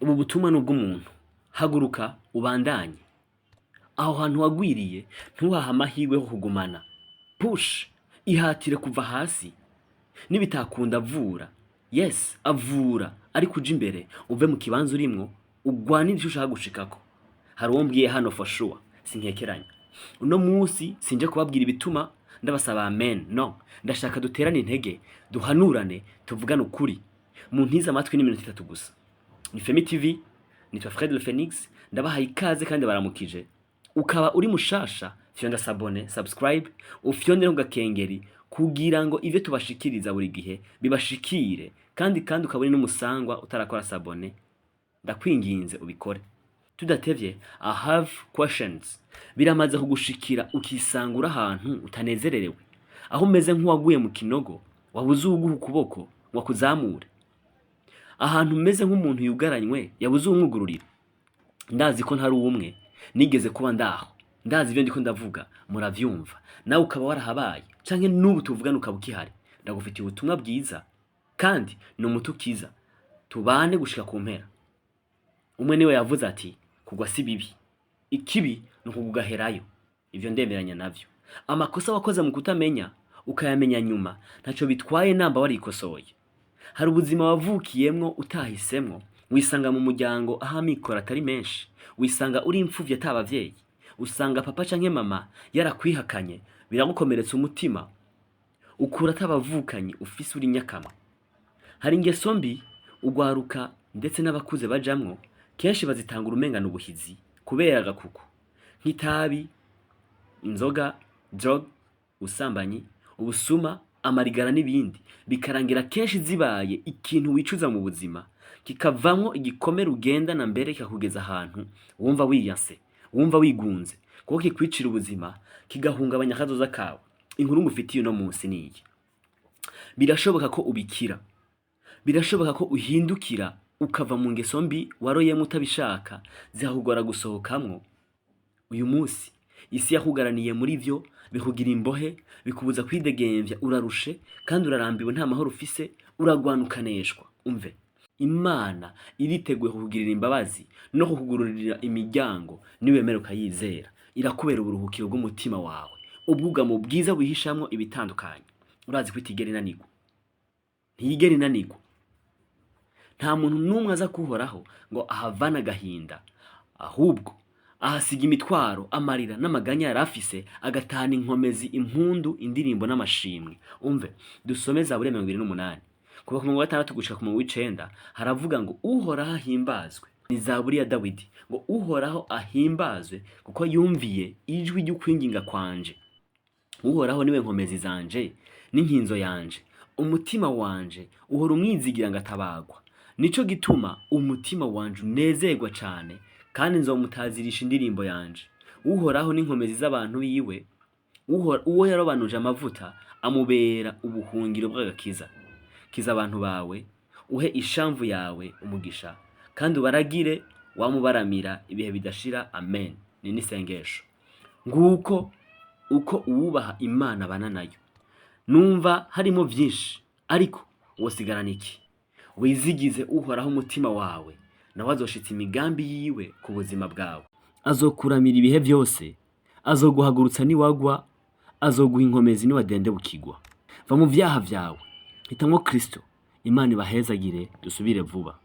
Ubu butumwa ni ubw'umuntu. Haguruka ubandanye. Aho hantu wagwiriye ntuhahe amahirwe yo kugumana. Push, ihatire kuva hasi. Nibitakunda avura. Yes, avura ariko uje imbere uve mu kibanza urimwo ugwanire ico ushaka gushikako. Hari uwo mbwiye hano for sure, sinkekeranya. Uno munsi sinje kubabwira ibituma ndabasaba amen. No, ndashaka duterane intege, duhanurane, tuvugane ukuri. Muntize amatwi n'iminota 3 gusa. Ni Femi TV, nitwa Fred Le Phoenix, ndabahaye ikaze kandi baramukije. Ukaba uri mushasha, fyonda s'abonner, subscribe, ufyonde no gakengeri kugira ngo ivyo tubashikiriza buri gihe bibashikire, kandi ukaba uri n'umusangwa utarakora s'abonner, ndakwinginze ubikore. Tudatevye, I have questions. Biramaze kugushikira ukisanga uri ahantu utanezererewe, aho umeze nk'uwaguye mu kinogo, wabuze uwuguha ukuboko ngo akuzamure, ahantu umeze nk'umuntu yugaranywe yabuze uwumwugururira. Ndazi ko ntari umwe, nigeze kuba ndaho, ndazi ibyo ndiko ndavuga, muravyumva. Nawe ukaba warahabaye canke n'ubu tuvugana ukaba ukihari, ndagufitiye ubutumwa bwiza kandi ni umuti ukiza. Tubane gushika ku mpera. Umwe niwe yavuze ati kugwa si bibi, ikibi ni ukugaherayo. Ivyo ndemeranya navyo. Amakosa wakoze mu kutamenya ukayamenya nyuma ntaco bitwaye namba warikosoye. Hari ubuzima wavukiyemwo utahisemwo, wisanga mu muryango aho amikoro atari menshi, wisanga uri imfuvyi ata bavyeyi, usanga papa canke mama yarakwihakanye, biragukomeretsa umutima, ukura atabavukanyi ufise, uri nyakama. Hari ingeso mbi ugwaruka ndetse n'abakuze bajamwo, kenshi bazitangura umenga n'ubuhizi kubera agakuku, nk'itabi, inzoga, drogue, ubusambanyi, ubusuma, amarigara n'ibindi, bikarangira kenshi zibaye ikintu wicuza mu buzima, kikavamwo igikomere ugendana mbere kikakugeza ahantu wumva wiyanse, wumva wigunze, kuko kikwicira ubuzima, kigahungabanya akazoza kawe. Inkuru ngufitiye uno munsi niyi: birashoboka ko ubikira, birashoboka ko uhindukira ukava mu ngeso mbi waroyemwo utabishaka, zikakugora gusohokamwo. Uyu munsi isi yakugaraniye muri vyo, bikugira imbohe, bikubuza kwidegemvya, urarushe kandi urarambiwe, nta mahoro ufise, uragwana ukaneshwa. Umve, Imana iriteguye kukugirira imbabazi no kukugururira imiryango niwemera ukayizera. Irakubera uburuhukiro bw'umutima wawe, ubwugamo bwiza wihishamwo ibitandukanye. Urazi ko itigera inanirwa, ntiyigera inanirwa. Nta muntu n'umwe aza kuhoraho ngo ahavane agahinda, ahubwo ahasiga imitwaro, amarira n'amaganya yari afise, agatahana inkomezi, impundu, indirimbo n'amashimwe. Umve, dusome Zaburi ya 28 kuva ku murongo wa 6 gushika ku murongo w'9. Haravuga ngo: "Uhoraho ahimbazwe." Ni Zaburi ya Dawidi. Ngo: "Uhoraho ahimbazwe kuko yumviye ijwi ry'ukwinginga kwanje. Uhoraho niwe nkomezi zanje n'inkinzo yanje, umutima wanje uhora umwizigira ngo atabagwa. Nico gituma umutima wanje unezerwa cane, kandi nzomutazirisha indirimbo yanje. Uhoraho n'inkomezi z'abantu biwe, uwo yarobanuje amavuta amubera ubuhungiro bw'agakiza. Kiza abantu bawe, uhe ishamvu yawe umugisha, kandi ubaragire wamubaramira ibihe bidashira. Amen." Ni n'isengesho. Nguko uko uwubaha Imana abana nayo. Numva harimo vyinshi, ariko wosigarana iki? Wizigize Uhoraho umutima wawe, nawe azoshitsa imigambi yiwe ku buzima bwawe. Azokuramira ibihe vyose, azoguhagurutsa niwagwa, azoguha inkomezi niwadendebukirwa. Va mu vyaha vyawe, hitamwo Kristo. Imana ibahezagire, dusubire vuba.